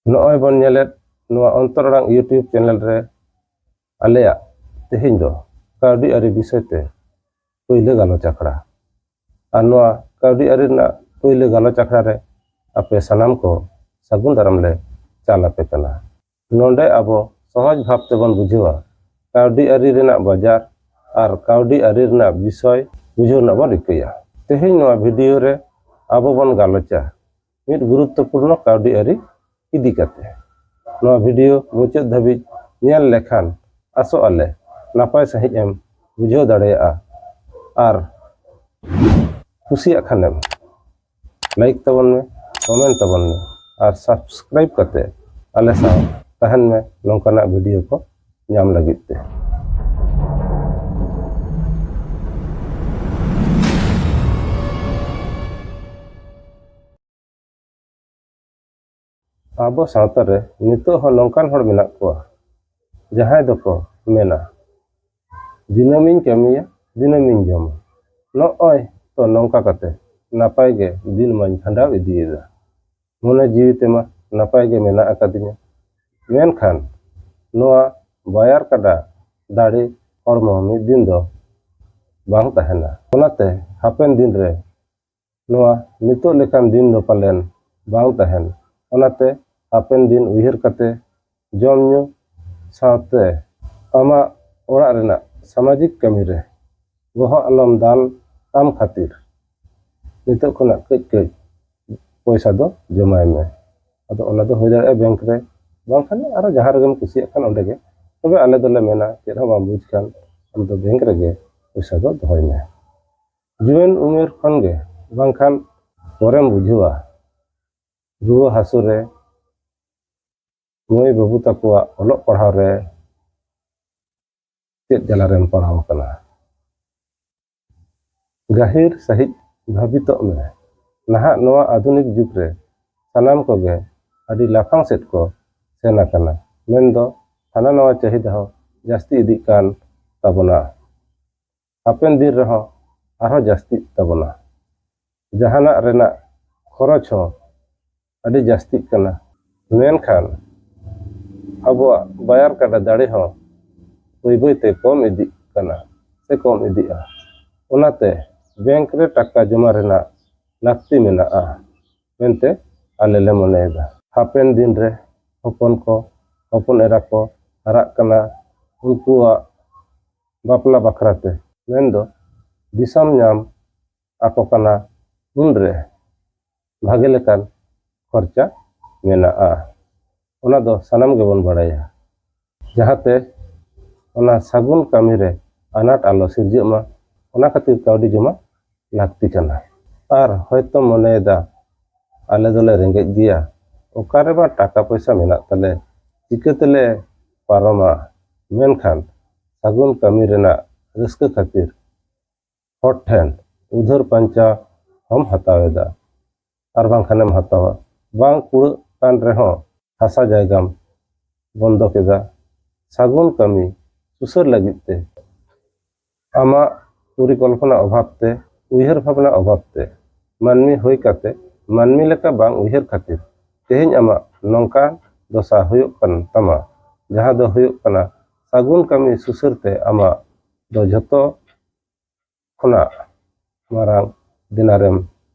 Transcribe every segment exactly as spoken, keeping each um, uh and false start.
ᱱᱚᱜᱼᱚᱭ ᱵᱚᱱ ᱧᱮᱞᱮᱫ ᱱᱚᱣᱟ ᱚᱱᱛᱚᱨ ᱟᱲᱟᱝ YouTube ᱪᱮᱱᱮᱞ ᱨᱮ ᱟᱞᱮᱭᱟᱜ ᱛᱮᱦᱮᱧ ᱫᱚ ᱠᱟᱹᱣᱰᱤ ᱟᱹᱨᱤ ᱵᱤᱥᱚᱭ ᱛᱮ ᱯᱳᱭᱞᱳ ᱜᱟᱞᱚᱪ ᱟᱠᱷᱲᱟ᱾ ᱟᱨ ᱱᱚᱣᱟ ᱠᱟᱹᱣᱰᱤ ᱟᱹᱨᱤ ᱨᱮᱱᱟᱜ ᱯᱳᱭᱞᱳ ᱜᱟᱞᱚᱪ ᱟᱠᱷᱲᱟ ᱨᱮ ᱟᱯᱮ ᱥᱟᱱᱟᱢ ᱠᱚ ᱥᱟᱹᱜᱩᱱ ᱫᱟᱨᱟᱢ ᱞᱮ ᱪᱟᱞ ᱟᱯᱮ ᱠᱟᱱᱟ᱾ ᱱᱚᱰᱮ ᱟᱵᱚ ᱥᱚᱦᱚᱡ ᱵᱷᱟᱵ ᱛᱮᱵᱚᱱ ᱵᱩᱡᱷᱟᱹᱣᱟ, ᱠᱟᱹᱣᱰᱤ ᱟᱹᱨᱤ ᱨᱮᱱᱟᱜ ᱵᱟᱡᱟᱨ ᱟᱨ ᱠᱟᱹᱣᱰᱤ ᱟᱹᱨᱤ ᱨᱮᱱᱟᱜ ᱵᱤᱥᱚᱭ ᱵᱩᱡᱷᱟᱹᱣ ᱨᱮᱱᱟᱜ ᱵᱚᱱ ᱨᱤᱠᱟᱹᱭᱟ᱾ ᱛᱮᱦᱮᱧ ᱱᱚᱣᱟ ᱵᱷᱤᱰᱤᱭᱳ ᱨᱮ ᱟᱵᱚ ᱵᱚᱱ ᱜᱟᱞᱚᱪᱟ ᱢᱤᱫ ᱜᱩᱨᱩᱛᱛᱚᱯᱩᱨᱱᱚ ᱠᱟᱹᱣᱰᱤ ᱟᱹᱨᱤ ᱤᱫᱤ ᱠᱟᱛᱮ᱾ ᱱᱚᱣᱟ ᱵᱷᱤᱰᱤᱭᱳ ᱢᱩᱪᱟᱹᱫ ᱫᱷᱟᱹᱵᱤᱡ ᱧᱮᱞ ᱞᱮᱠᱷᱟᱱ ᱟᱥᱚᱜ ᱟᱞᱮ ᱱᱟᱯᱟᱭ ᱥᱟᱺᱦᱤᱡ ᱮᱢ ᱵᱩᱡᱷᱟᱹᱣ ᱫᱟᱲᱮᱭᱟᱜᱼᱟ᱾ ᱟᱨ ᱠᱩᱥᱤᱭᱟᱜ ᱠᱷᱟᱱᱮᱢ ᱞᱟᱭᱤᱠ ᱛᱟᱵᱚᱱ ᱢᱮ, ᱠᱚᱢᱮᱱᱴ ᱛᱟᱵᱚᱱ ᱢᱮ ᱟᱨ ᱥᱟᱵᱥᱠᱨᱟᱭᱤᱵ ᱠᱟᱛᱮ ᱟᱞᱮ ᱥᱟᱶ ᱛᱟᱦᱮᱱ ᱢᱮ ᱱᱚᱝᱠᱟᱱᱟᱜ ᱵᱷᱤᱰᱤᱭᱳ ᱠᱚ ᱧᱟᱢ ᱞᱟᱹᱜᱤᱫ ᱛᱮ᱾ ᱟᱵᱚ ᱥᱟᱶᱛᱟ ᱨᱮ ᱱᱤᱛᱚᱜ ᱦᱚᱸ ᱱᱚᱝᱠᱟᱱ ᱦᱚᱲ ᱢᱮᱱᱟᱜ ᱠᱚᱣᱟ, ᱡᱟᱦᱟᱸᱭ ᱫᱚᱠᱚ ᱢᱮᱱᱟ, "ᱫᱤᱱᱟᱹᱢᱤᱧ ᱠᱟᱹᱢᱤᱭᱟ, ᱫᱤᱱᱟᱹᱢᱤᱧ ᱡᱚᱢᱟ, ᱱᱚᱜᱼᱚᱭ ᱛᱚ ᱱᱚᱝᱠᱟ ᱠᱟᱛᱮ ᱱᱟᱯᱟᱭ ᱜᱮ ᱫᱤᱱ ᱢᱟᱧ ᱠᱷᱟᱸᱰᱟᱣ ᱤᱫᱤᱭᱮᱫᱟ, ᱢᱚᱱᱮ ᱡᱤᱣᱤ ᱛᱮᱢᱟ ᱱᱟᱯᱟᱭ ᱜᱮ ᱢᱮᱱᱟᱜ ᱟᱠᱟᱫᱤᱧᱟ, ᱢᱮᱱᱠᱷᱟᱱ ᱱᱚᱣᱟ ᱵᱟᱭᱟᱨ ᱠᱟᱰᱟ ᱫᱟᱲᱮ ᱦᱚᱲᱢᱚ ᱢᱤᱫ ᱫᱤᱱ ᱫᱚ ᱵᱟᱝ ᱛᱟᱦᱮᱱᱟ᱾ ᱚᱱᱟᱛᱮ ᱦᱟᱯᱮᱱ ᱫᱤᱱ ᱨᱮ ᱱᱚᱣᱟ ᱱᱤᱛᱚᱜ ᱞᱮᱠᱟᱱ ᱫᱤᱱ ᱫᱚ ᱯᱟᱞᱮᱱ ᱵᱟᱝ ᱛᱟᱦᱮᱱ᱾ ᱚᱱᱟᱛᱮ ᱦᱟᱯᱮᱱ ᱫᱤᱱ ᱩᱭᱦᱟᱹᱨ ᱠᱟᱛᱮ ᱡᱚᱢ ᱧᱩ ᱥᱟᱶᱛᱮ ᱟᱢᱟᱜ ᱚᱲᱟᱜ ᱨᱮᱱᱟᱜ ᱥᱟᱢᱟᱡᱤᱠ ᱠᱟᱹᱢᱤ ᱨᱮ ᱵᱚᱦᱚᱜ ᱟᱞᱚᱢ ᱫᱟᱞ ᱛᱟᱢ ᱠᱷᱟᱹᱛᱤᱨ ᱱᱤᱛᱚᱜ ᱠᱷᱚᱱᱟᱜ ᱠᱟᱹᱡ ᱠᱟᱹᱡ ᱯᱚᱭᱥᱟ ᱫᱚ ᱡᱚᱢᱟᱭ ᱢᱮ᱾ ᱟᱫᱚ ᱚᱱᱟ ᱫᱚ ᱦᱩᱭ ᱫᱟᱲᱮᱭᱟᱜᱼᱟ ᱵᱮᱝᱠ ᱨᱮ, ᱵᱟᱝᱠᱷᱟᱱ ᱟᱨᱚ ᱡᱟᱦᱟᱸ ᱨᱮᱜᱮᱢ ᱠᱩᱥᱤᱭᱟᱜ ᱠᱷᱟᱱ ᱚᱸᱰᱮ ᱜᱮ᱾ ᱛᱚᱵᱮ ᱟᱞᱮ ᱫᱚᱞᱮ ᱢᱮᱱᱟ, ᱪᱮᱫ ᱦᱚᱸ ᱵᱟᱢ ᱵᱩᱡᱽ ᱠᱷᱟᱱ ᱟᱢ ᱫᱚ ᱵᱮᱝᱠ ᱨᱮᱜᱮ ᱯᱚᱭᱥᱟ ᱫᱚ ᱫᱚᱦᱚᱭ ᱢᱮ᱾ ᱡᱩᱣᱟᱹᱱ ᱩᱢᱮᱨ ᱠᱷᱚᱱ ᱜᱮ, ᱵᱟᱝᱠᱷᱟᱱ ᱯᱚᱨᱮᱢ ᱵᱩᱡᱷᱟᱹᱣᱟ, ᱨᱩᱣᱟᱹ ᱦᱟᱹᱥᱩ ᱨᱮ, ᱢᱟᱹᱭ ᱵᱟᱹᱵᱩ ᱛᱟᱠᱚᱣᱟᱜ ᱚᱞᱚᱜ ᱯᱟᱲᱦᱟᱣ ᱨᱮ ᱪᱮᱫ ᱡᱟᱞᱟ ᱨᱮᱢ ᱯᱟᱲᱟᱣ ᱟᱠᱟᱱᱟ᱾ ᱜᱟᱹᱦᱤᱨ ᱥᱟᱹᱦᱤᱡ ᱵᱷᱟᱹᱵᱤᱛᱚᱜ ᱢᱮ, ᱱᱟᱦᱟᱜ ᱱᱚᱣᱟ ᱟᱫᱷᱩᱱᱤᱠ ᱡᱩᱜᱽ ᱨᱮ ᱥᱟᱱᱟᱢ ᱠᱚᱜᱮ ᱟᱹᱰᱤ ᱞᱟᱯᱷᱟᱝ ᱥᱮᱫ ᱠᱚ ᱥᱮᱱ ᱟᱠᱟᱱᱟ, ᱢᱮᱱᱫᱚ ᱦᱟᱱᱟ ᱱᱟᱣᱟ ᱪᱟᱹᱦᱤᱫᱟ ᱦᱚᱸ ᱡᱟᱹᱥᱛᱤ ᱤᱫᱤᱜ ᱠᱟᱱ ᱛᱟᱵᱚᱱᱟ᱾ ᱦᱟᱯᱮᱱ ᱫᱤᱱ ᱨᱮᱦᱚᱸ ᱟᱨᱦᱚᱸ ᱡᱟᱹᱥᱛᱤᱜ ᱛᱟᱵᱚᱱᱟ᱾ ᱡᱟᱦᱟᱱᱟᱜ ᱨᱮᱱᱟᱜ ᱠᱷᱚᱨᱚᱪ ᱦᱚᱸ ᱟᱹᱰᱤ ᱡᱟᱹᱥᱛᱤᱜ ᱠᱟᱱᱟ᱾ ᱢᱮᱱᱠᱷᱟᱱ ᱟᱵᱚᱣᱟᱜ ᱵᱟᱭᱟᱨ ᱠᱟᱰᱟ ᱫᱟᱲᱮ ᱦᱚᱸ ᱵᱟᱹᱭ ᱵᱟᱹᱭ ᱛᱮ ᱠᱚᱢ ᱤᱫᱤᱜ ᱠᱟᱱᱟ ᱥᱮ ᱠᱚᱢ ᱤᱫᱤᱜᱼᱟ᱾ ᱚᱱᱟᱛᱮ ᱵᱮᱝᱠ ᱨᱮ ᱴᱟᱠᱟ ᱡᱚᱢᱟ ᱨᱮᱱᱟᱜ ᱞᱟᱹᱠᱛᱤ ᱢᱮᱱᱟᱜᱼᱟ ᱢᱮᱱᱛᱮ ᱟᱞᱮ ᱞᱮ ᱢᱚᱱᱮᱭᱮᱫᱟ᱾ ᱦᱟᱯᱮᱱ ᱫᱤᱱ ᱨᱮ ᱦᱚᱯᱚᱱ ᱠᱚ, ᱦᱚᱯᱚᱱ ᱮᱨᱟ ᱠᱚ ᱦᱟᱨᱟᱜ ᱠᱟᱱᱟ, ᱩᱱᱠᱩᱣᱟᱜ ᱵᱟᱯᱞᱟ ᱵᱟᱠᱷᱨᱟ ᱛᱮ, ᱢᱮᱱᱫᱚ ᱫᱤᱥᱚᱢ ᱧᱟᱢ ᱟᱠᱚ ᱠᱟᱱᱟ, ᱩᱱᱨᱮ ᱵᱷᱟᱜᱮ ᱞᱮᱠᱟᱱ ᱠᱷᱚᱨᱪᱟ ᱢᱮᱱᱟᱜᱼᱟ᱾ ᱚᱱᱟ ᱫᱚ ᱥᱟᱱᱟᱢ ᱜᱮᱵᱚᱱ ᱵᱟᱲᱟᱭᱟ᱾ ᱡᱟᱦᱟᱸᱛᱮ ᱚᱱᱟ ᱥᱟᱹᱜᱩᱱ ᱠᱟᱹᱢᱤ ᱨᱮ ᱟᱱᱟᱴ ᱟᱞᱚ ᱥᱤᱨᱡᱟᱹᱜ ᱢᱟ, ᱚᱱᱟ ᱠᱷᱟᱹᱛᱤᱨ ᱠᱟᱹᱣᱰᱤ ᱡᱚᱢᱟ ᱞᱟᱹᱠᱛᱤ ᱠᱟᱱᱟ᱾ ᱟᱨ ᱦᱚᱭᱛᱚ ᱢᱚᱱᱮᱭᱮᱫᱟ, ᱟᱞᱮ ᱫᱚᱞᱮ ᱨᱮᱸᱜᱮᱡ ᱜᱮᱭᱟ, ᱚᱠᱟ ᱨᱮᱢᱟ ᱴᱟᱠᱟ ᱯᱚᱭᱥᱟ ᱢᱮᱱᱟᱜ ᱛᱟᱞᱮ, ᱪᱤᱠᱟᱹ ᱛᱮᱞᱮ ᱯᱟᱨᱚᱢᱟ? ᱢᱮᱱᱠᱷᱟᱱ ᱥᱟᱹᱜᱩᱱ ᱠᱟᱹᱢᱤ ᱨᱮᱱᱟᱜ ᱨᱟᱹᱥᱠᱟᱹ ᱠᱷᱟᱹᱛᱤᱨ ᱦᱚᱲ ᱴᱷᱮᱱ ᱩᱫᱷᱟᱹᱨ ᱯᱟᱧᱪᱟ ᱦᱚᱸᱢ ᱦᱟᱛᱟᱣ ᱮᱫᱟ, ᱟᱨ ᱵᱟᱝᱠᱷᱟᱱᱮᱢ ᱦᱟᱛᱟᱣᱟ᱾ ᱵᱟᱝ ᱠᱩᱲᱟᱹᱜ ᱠᱟᱱ ᱨᱮᱦᱚᱸ ᱦᱟᱥᱟ ᱡᱟᱭᱜᱟᱢ ᱵᱚᱱᱫᱚ ᱠᱮᱫᱟ᱾ ᱥᱟᱹᱜᱩᱱ ᱠᱟᱹᱢᱤ ᱥᱩᱥᱟᱹᱨ ᱞᱟᱹᱜᱤᱫ ᱛᱮ ᱟᱢᱟᱜ ᱯᱚᱨᱤᱠᱚᱞᱯᱚᱱᱟ ᱚᱵᱷᱟᱵ ᱛᱮ, ᱩᱭᱦᱟᱹᱨ ᱵᱷᱟᱵᱽᱱᱟ ᱚᱵᱷᱟᱵ ᱛᱮ, ᱢᱟᱹᱱᱢᱤ ᱦᱩᱭ ᱠᱟᱛᱮ ᱢᱟᱹᱱᱢᱤ ᱞᱮᱠᱟ ᱵᱟᱝ ᱩᱭᱦᱟᱹᱨ ᱠᱷᱟᱹᱛᱤᱨ ᱛᱮᱦᱮᱧ ᱟᱢᱟᱜ ᱱᱚᱝᱠᱟ ᱫᱚᱥᱟ ᱦᱩᱭᱩᱜ ᱠᱟᱱ ᱛᱟᱢᱟ, ᱡᱟᱦᱟᱸ ᱫᱚ ᱦᱩᱭᱩᱜ ᱠᱟᱱᱟ ᱥᱟᱹᱜᱩᱱ ᱠᱟᱹᱢᱤ ᱥᱩᱥᱟᱹᱨ ᱛᱮ ᱟᱢᱟᱜ ᱫᱚ ᱡᱷᱚᱛᱚ ᱠᱷᱚᱱᱟᱜ ᱢᱟᱨᱟᱝ ᱫᱮᱱᱟᱨᱮᱢ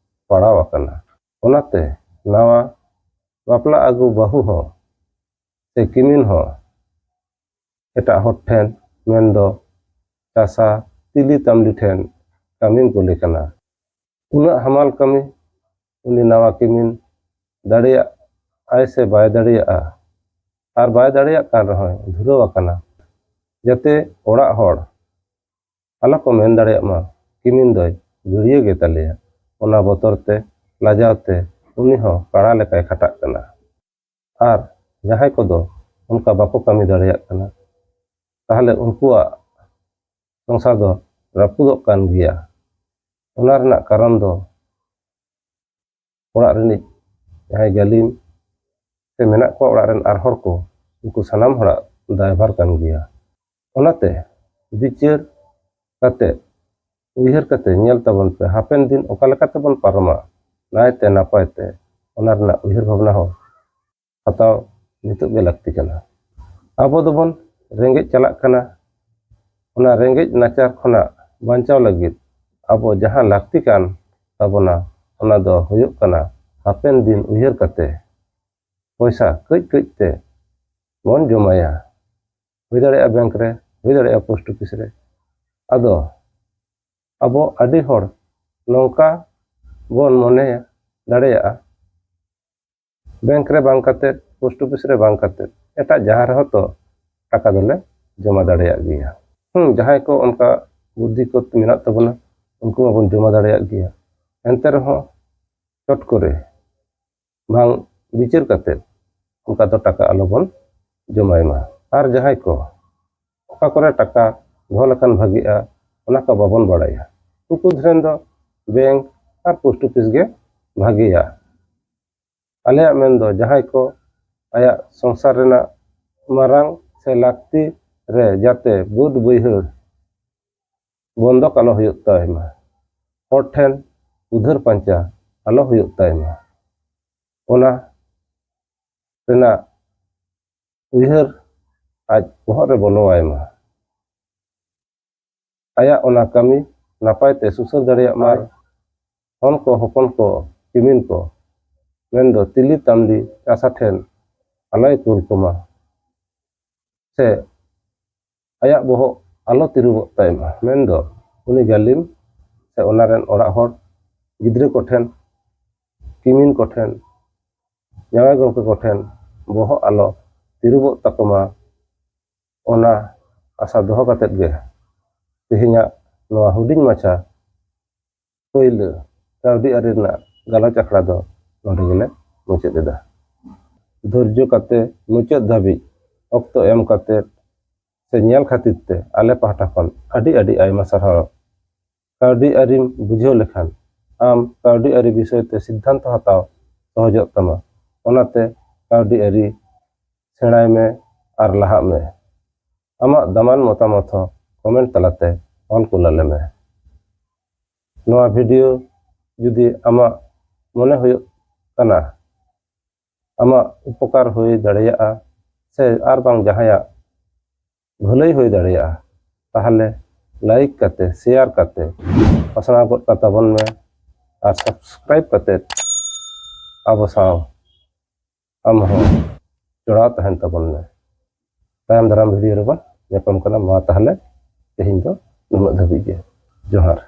ᱯᱟᱲᱟᱣ ᱟᱠᱟᱱᱟ᱾ ᱚᱱᱟᱛᱮ ᱱᱟᱣᱟ ᱵᱟᱯᱞᱟ ᱟᱹᱜᱩ ᱵᱟᱹᱦᱩ ᱦᱚᱸ ᱥᱮ ᱠᱤᱢᱤᱱ ᱦᱚᱸ ᱮᱴᱟᱜ ᱦᱚᱲ ᱴᱷᱮᱱ, ᱢᱮᱱᱫᱚ ᱪᱟᱥᱟ ᱛᱤᱞᱤ ᱛᱟᱢᱞᱤ ᱴᱷᱮᱱ ᱠᱟᱹᱢᱤᱢ ᱠᱩᱞᱮ ᱠᱟᱱᱟ᱾ ᱩᱱᱟᱹᱜ ᱦᱟᱢᱟᱞ ᱠᱟᱹᱢᱤ ᱩᱱᱤ ᱱᱟᱣᱟ ᱠᱤᱢᱤᱱ ᱫᱟᱲᱮᱭᱟᱜ ᱟᱭ ᱥᱮ ᱵᱟᱭ ᱫᱟᱲᱮᱭᱟᱜᱼᱟ? ᱟᱨ ᱵᱟᱭ ᱫᱟᱲᱮᱭᱟᱜ ᱠᱟᱱ ᱨᱮᱦᱚᱸᱭ ᱫᱷᱩᱨᱟᱹᱣ ᱟᱠᱟᱱᱟ, ᱡᱟᱛᱮ ᱚᱲᱟᱜ ᱦᱚᱲ ᱟᱞᱚ ᱠᱚ ᱢᱮᱱ ᱫᱟᱲᱮᱭᱟᱜ ᱢᱟ, ᱠᱤᱢᱤᱱ ᱫᱚᱭ ᱜᱟᱹᱲᱭᱟᱹ ᱜᱮ ᱛᱟᱞᱮᱭᱟ᱾ ᱚᱱᱟ ᱵᱚᱛᱚᱨ ᱛᱮ, ᱞᱟᱡᱟᱣ ᱛᱮ ᱩᱱᱤ ᱦᱚᱸ ᱠᱟᱲᱟ ᱞᱮᱠᱟᱭ ᱠᱷᱟᱴᱟᱜ ᱠᱟᱱᱟ᱾ ᱟᱨ ᱡᱟᱦᱟᱸᱭ ᱠᱚᱫᱚ ᱚᱱᱠᱟ ᱵᱟᱠᱚ ᱠᱟᱹᱢᱤ ᱫᱟᱲᱮᱭᱟᱜ ᱠᱟᱱᱟ, ᱛᱟᱦᱚᱞᱮ ᱩᱱᱠᱩᱣᱟᱜ ᱥᱚᱝᱥᱟᱨ ᱫᱚ ᱨᱟᱹᱯᱩᱫᱚᱜ ᱠᱟᱱ ᱜᱮᱭᱟ᱾ ᱚᱱᱟ ᱨᱮᱱᱟᱜ ᱠᱟᱨᱚᱱ ᱫᱚ ᱚᱲᱟᱜ ᱨᱤᱱᱤᱡ ᱡᱟᱦᱟᱸᱭ ᱜᱟᱹᱞᱤᱢ ᱥᱮ ᱢᱮᱱᱟᱜ ᱠᱚᱣᱟ ᱚᱲᱟᱜ ᱨᱮᱱ ᱟᱨ ᱦᱚᱲ ᱠᱚ, ᱩᱱᱠᱩ ᱥᱟᱱᱟᱢ ᱦᱚᱲᱟᱜ ᱫᱟᱭᱵᱷᱟᱨ ᱠᱟᱱ ᱜᱮᱭᱟ᱾ ᱚᱱᱟᱛᱮ ᱵᱤᱪᱟᱹᱨ ᱠᱟᱛᱮ, ᱩᱭᱦᱟᱹᱨ ᱠᱟᱛᱮ ᱧᱮᱞ ᱛᱟᱵᱚᱱ ᱯᱮ, ᱦᱟᱯᱮᱱ ᱫᱤᱱ ᱚᱠᱟ ᱞᱮᱠᱟ ᱛᱮᱵᱚᱱ ᱯᱟᱨᱚᱢᱟ ᱱᱟᱭᱛᱮ ᱱᱟᱯᱟᱭ ᱛᱮ, ᱚᱱᱟ ᱨᱮᱱᱟᱜ ᱩᱭᱦᱟᱹᱨ ᱵᱷᱟᱵᱽᱱᱟ ᱦᱚᱸ ᱦᱟᱛᱟᱣ ᱱᱤᱛᱚᱜ ᱜᱮ ᱞᱟᱹᱠᱛᱤ ᱠᱟᱱᱟ᱾ ᱟᱵᱚ ᱫᱚᱵᱚᱱ ᱨᱮᱸᱜᱮᱡ ᱪᱟᱞᱟᱜ ᱠᱟᱱᱟ᱾ ᱚᱱᱟ ᱨᱮᱸᱜᱮᱡ ᱱᱟᱪᱟᱨ ᱠᱷᱚᱱᱟᱜ ᱵᱟᱧᱪᱟᱣ ᱞᱟᱹᱜᱤᱫ ᱟᱵᱚ ᱡᱟᱦᱟᱸ ᱞᱟᱹᱠᱛᱤ ᱠᱟᱱ ᱛᱟᱵᱚᱱᱟ, ᱚᱱᱟ ᱫᱚ ᱦᱩᱭᱩᱜ ᱠᱟᱱᱟ ᱦᱟᱯᱮᱱ ᱫᱤᱱ ᱩᱭᱦᱟᱹᱨ ᱠᱟᱛᱮ ᱯᱚᱭᱥᱟ ᱠᱟᱹᱡ ᱠᱟᱹᱡ ᱛᱮ ᱵᱚᱱ ᱡᱚᱢᱟᱭᱟ᱾ ᱦᱩᱭ ᱫᱟᱲᱮᱭᱟᱜᱼᱟ ᱵᱮᱝᱠ ᱨᱮ, ᱦᱩᱭ ᱫᱟᱲᱮᱭᱟᱜᱼᱟ ᱯᱳᱥᱴ ᱚᱯᱷᱤᱥ ᱨᱮ᱾ ᱟᱫᱚ ᱟᱵᱚ ᱟᱹᱰᱤ ᱦᱚᱲ ᱱᱚᱝᱠᱟ ᱵᱚᱱ ᱢᱚᱱᱮ ᱫᱟᱲᱮᱭᱟᱜᱼᱟ, ᱵᱮᱝᱠ ᱨᱮ ᱵᱟᱝ ᱠᱟᱛᱮ, ᱯᱳᱥᱴ ᱚᱯᱷᱤᱥ ᱨᱮ ᱵᱟᱝ ᱠᱟᱛᱮ, ᱮᱴᱟᱜ ᱡᱟᱦᱟᱸ ᱨᱮᱦᱚᱸ ᱛᱚ ᱴᱟᱠᱟ ᱫᱚᱞᱮ ᱡᱚᱢᱟ ᱫᱟᱲᱮᱭᱟᱜ ᱜᱮᱭᱟ᱾ ᱦᱩᱸ, ᱡᱟᱦᱟᱸᱭ ᱠᱚ ᱚᱱᱠᱟ ᱵᱩᱫᱽᱫᱷᱤ ᱠᱚ ᱢᱮᱱᱟᱜ ᱛᱟᱵᱚᱱᱟ, ᱩᱱᱠᱩ ᱢᱟᱵᱚᱱ ᱡᱚᱢᱟ ᱫᱟᱲᱮᱭᱟᱜ ᱜᱮᱭᱟ᱾ ᱮᱱᱛᱮ ᱨᱮᱦᱚᱸ ᱪᱚᱴ ᱠᱚᱨᱮ ᱵᱟᱝ ᱵᱤᱪᱟᱹᱨ ᱠᱟᱛᱮ ᱚᱱᱠᱟ ᱫᱚ ᱴᱟᱠᱟ ᱟᱞᱚᱵᱚᱱ ᱡᱚᱢᱟᱭ ᱢᱟ᱾ ᱟᱨ ᱡᱟᱦᱟᱸᱭ ᱠᱚ ᱚᱠᱟ ᱠᱚᱨᱮ ᱴᱟᱠᱟ ᱫᱚᱦᱚ ᱞᱮᱠᱷᱟᱱ ᱵᱷᱟᱜᱤᱜᱼᱟ, ᱚᱱᱟ ᱠᱚ ᱵᱟᱵᱚᱱ ᱵᱟᱲᱟᱭᱟ, ᱩᱱᱠᱩ ᱫᱷᱮᱨᱮᱱ ᱫᱚ ᱵᱮᱝᱠ ᱟᱨ ᱯᱳᱥᱴ ᱚᱯᱷᱤᱥ ᱜᱮ ᱵᱷᱟᱜᱮᱭᱟ᱾ ᱟᱞᱮᱭᱟᱜ ᱢᱮᱱ ᱫᱚ ᱡᱟᱦᱟᱸᱭ ᱠᱚ ᱟᱭᱟᱜ ᱥᱚᱝᱥᱟᱨ ᱨᱮᱱᱟᱜ ᱢᱟᱨᱟᱝ ᱥᱮ ᱞᱟᱹᱠᱛᱤ ᱨᱮ ᱡᱟᱛᱮ ᱵᱟᱹᱫᱽ ᱵᱟᱹᱭᱦᱟᱹᱲ ᱵᱚᱱᱫᱚᱠ ᱟᱞᱚ ᱦᱩᱭᱩᱜ ᱛᱟᱭ ᱢᱟ, ᱦᱚᱲ ᱴᱷᱮᱱ ᱩᱫᱷᱟᱹᱨ ᱯᱟᱧᱪᱟ ᱟᱞᱚ ᱦᱩᱭᱩᱜ ᱛᱟᱭ ᱢᱟ, ᱚᱱᱟ ᱨᱮᱱᱟᱜ ᱩᱭᱦᱟᱹᱨ ᱟᱡ ᱵᱚᱦᱚᱜ ᱨᱮ ᱵᱚᱞᱚᱣᱟᱭ ᱢᱟ᱾ ᱟᱭᱟᱜ ᱚᱱᱟ ᱠᱟᱹᱢᱤ ᱱᱟᱯᱟᱭ ᱛᱮ ᱥᱩᱥᱟᱹᱨ ᱫᱟᱲᱮᱭᱟᱜ ᱢᱟ᱾ ᱦᱚᱱ ᱠᱚ, ᱦᱚᱯᱚᱱ ᱠᱚ, ᱠᱤᱢᱤᱱ ᱠᱚ, ᱢᱮᱱᱫᱚ ᱛᱤᱞᱤ ᱛᱟᱢᱞᱤ ᱪᱟᱥᱟ ᱴᱷᱮᱱ ᱟᱞᱚᱭ ᱠᱩᱞ ᱠᱚᱢᱟ, ᱥᱮ ᱟᱭᱟᱜ ᱵᱚᱦᱚᱜ ᱟᱞᱚ ᱛᱤᱨᱩᱵᱚᱜ ᱛᱟᱭ ᱢᱟ᱾ ᱢᱮᱱᱫᱚ ᱩᱱᱤ ᱜᱟᱹᱞᱤᱢ ᱥᱮ ᱚᱱᱟ ᱨᱮᱱ ᱚᱲᱟᱜ ᱦᱚᱲ, ᱜᱤᱫᱽᱨᱟᱹ ᱠᱚᱴᱷᱮᱱ, ᱠᱤᱢᱤᱱ ᱠᱚᱴᱷᱮᱱ, ᱡᱟᱶᱟᱭ ᱜᱚᱢᱠᱮ ᱠᱚᱴᱷᱮᱱ ᱵᱚᱦᱚᱜ ᱟᱞᱚ ᱛᱤᱨᱩᱵᱚᱜ ᱛᱟᱠᱚ ᱢᱟ, ᱚᱱᱟ ᱟᱥᱟ ᱫᱚᱦᱚ ᱠᱟᱛᱮᱫ ᱜᱮ ᱛᱮᱦᱮᱧᱟᱜ ᱱᱚᱣᱟ ᱦᱩᱰᱤᱧ ᱢᱟᱪᱷᱟ ᱯᱳᱭᱞᱳ ᱠᱟᱹᱣᱰᱤ ᱟᱹᱨᱤ ᱨᱮᱱᱟᱜ ᱜᱟᱞᱚᱪ ᱟᱠᱷᱲᱟ ᱫᱚ ᱱᱚᱰᱮ ᱜᱮᱞᱮ ᱢᱩᱪᱟᱹᱫ ᱮᱫᱟ᱾ ᱫᱷᱳᱨᱡᱚ ᱠᱟᱛᱮ ᱢᱩᱪᱟᱹᱫ ᱫᱷᱟᱹᱵᱤᱡ ᱚᱠᱛᱚ ᱮᱢ ᱠᱟᱛᱮ ᱥᱮ ᱧᱮᱞ ᱠᱷᱟᱹᱛᱤᱨ ᱛᱮ ᱟᱞᱮ ᱯᱟᱦᱴᱟ ᱠᱷᱚᱱ ᱟᱹᱰᱤ ᱟᱹᱰᱤ ᱟᱭᱢᱟ ᱥᱟᱨᱦᱟᱣ᱾ ᱠᱟᱹᱣᱰᱤ ᱟᱹᱨᱤᱢ ᱵᱩᱡᱷᱟᱹᱣ ᱞᱮᱠᱷᱟᱱ ᱟᱢ ᱠᱟᱹᱣᱰᱤ ᱟᱹᱨᱤ ᱵᱤᱥᱚᱭ ᱛᱮ ᱥᱤᱫᱽᱫᱷᱟᱱᱛᱚ ᱦᱟᱛᱟᱣ ᱥᱚᱦᱚᱡᱚᱜ ᱛᱟᱢᱟ᱾ ᱚᱱᱟᱛᱮ ᱠᱟᱹᱣᱰᱤ ᱟᱹᱨᱤ ᱥᱮᱬᱟᱭ ᱢᱮ ᱟᱨ ᱞᱟᱦᱟᱜ ᱢᱮ᱾ ᱟᱢᱟᱜ ᱫᱟᱢᱟᱱ ᱢᱚᱛᱟᱢᱚᱛ ᱦᱚᱸ ᱠᱚᱢᱮᱱᱴ ᱛᱟᱞᱟᱛᱮ ᱚᱞ ᱠᱩᱞ ᱟᱞᱮ ᱢᱮ᱾ ᱱᱚᱣᱟ ᱵᱷᱤᱰᱤᱭᱳ ᱡᱩᱫᱤ ᱟᱢᱟᱜ ᱢᱚᱱᱮ ᱦᱩᱭᱩᱜ ᱠᱟᱱᱟ ᱟᱢᱟᱜ ᱩᱯᱚᱠᱟᱨ ᱦᱩᱭ ᱫᱟᱲᱮᱭᱟᱜᱼᱟ, ᱥᱮ ᱟᱨ ᱵᱟᱝ ᱡᱟᱦᱟᱸᱭᱟᱜ ᱵᱷᱟᱹᱞᱟᱹᱭ ᱦᱩᱭ ᱫᱟᱲᱮᱭᱟᱜᱼᱟ, ᱛᱟᱦᱚᱞᱮ ᱞᱟᱭᱤᱠ ᱠᱟᱛᱮ, ᱥᱮᱭᱟᱨ ᱠᱟᱛᱮ ᱯᱟᱥᱱᱟᱣ ᱜᱚᱫ ᱠᱟᱛᱟ ᱵᱚᱱ ᱢᱮ᱾ ᱟᱨ ᱥᱟᱵᱥᱠᱨᱟᱭᱤᱵ ᱠᱟᱛᱮ ᱟᱵᱚ ᱥᱟᱶ ᱟᱢ ᱦᱚᱸ ᱡᱚᱲᱟᱣ ᱛᱟᱦᱮᱱ ᱛᱟᱵᱚᱱ ᱢᱮ᱾ ᱛᱟᱭᱚᱢ ᱫᱟᱨᱟᱢ ᱵᱷᱤᱰᱤᱭᱳ ᱨᱮᱵᱚᱱ ᱧᱟᱯᱟᱢ ᱠᱟᱱᱟ᱾ ᱢᱟ ᱛᱟᱦᱚᱞᱮ ᱛᱮᱦᱮᱧ ᱫᱚ ᱱᱩᱱᱟᱹᱜ ᱫᱷᱟᱹᱵᱤᱡ ᱜᱮ᱾ ᱡᱚᱦᱟᱨ᱾